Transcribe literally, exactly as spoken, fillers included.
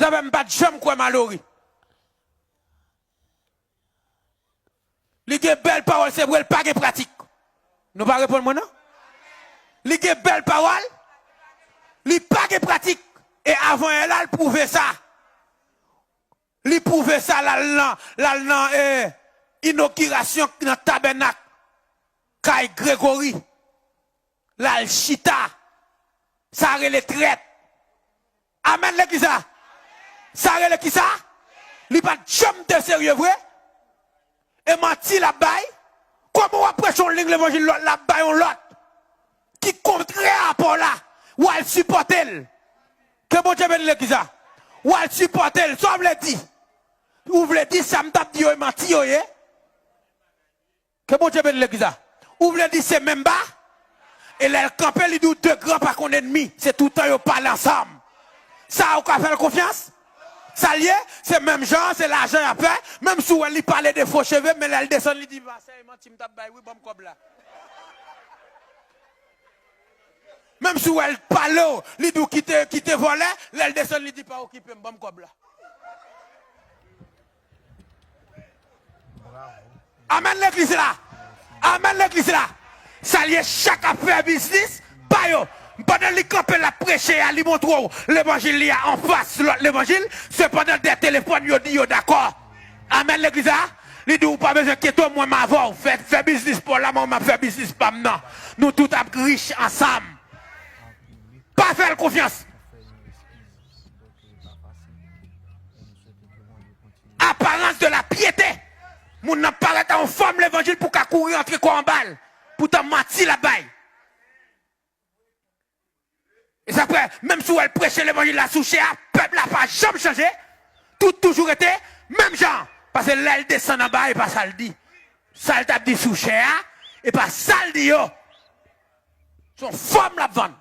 Sa fè m pa t janm kwè Malory. Li gen bèl pawòl, se vre, li pa gen pratik. Nou pa reponn mwen, non? Li gen bèl pawòl, li pa gen pratik. E avan yè la, li pwouve sa. Li pwouve sa, l al nan, l al nan, eh, inogirasyon nan tabènak kay Gregory. L al chita. Sa rele trèt. Amèn, legliz la. Sa rele kisa? Li pa t janm te serye vre. E manti l ap bay. Kòman w ap preche yon liy levanjil lòt la, ap bay yon lòt ki kontrè a pa w la, w al sipòte l? Ke Bondye beni legliz la. W al sipòte l. Sa w vle di? Ou vle di sa m t ap di yo e manti yo ye? Ke Bondye beni legliz la. Ou vle di se menm ba? E lè l kanpe, li di w de gran pa konn ènmi. Se toutan yo pale ansanm. Sa ou ka fè l konfyans? Sa l ye? Se menm jan, se lajan y ap fè. Menm si w wè li pale de fo cheve, men lè l desann, li di, "Pastè, e manti m t ap bay, wi, ban m kòb la." Menm si w wè l pale w, li di w kite, kite vòlè, lè l desann, li di, "Pa okipe m, ban m kòb la." Amèn legliz la. Amèn legliz la. Sa l ye, chak ap fè biznis pa yo. Pandan li kanpe, l ap preche a, li montre w levanjil li a anfas lòt levanjil. Sepandan, dèyè telefòn, yo di yo dakò. Amèn legliz la. Li di, "Ou pa bezwen enkyete w, mwen m avè w. Fè, fè biznis pa w la, mwen m ap fè biznis pa m nan. Nou tout ap rich ansanm." Pa fè l konfyans. Apparence de la piété. Moun nan parèt a yon fòm levanjil pou ka kouri antre kò anba l. Poutan manti l ap bay. E sa fè, menm si w wè l preche levanjil la sou chè a, pèp la pa janm chanje. Tout toujou rete menm jan. Paske lè l desann anba, e pa sa l di. Sa l t ap di sou chè a, e pa sa l di yo. Se yon fòm l ap vann.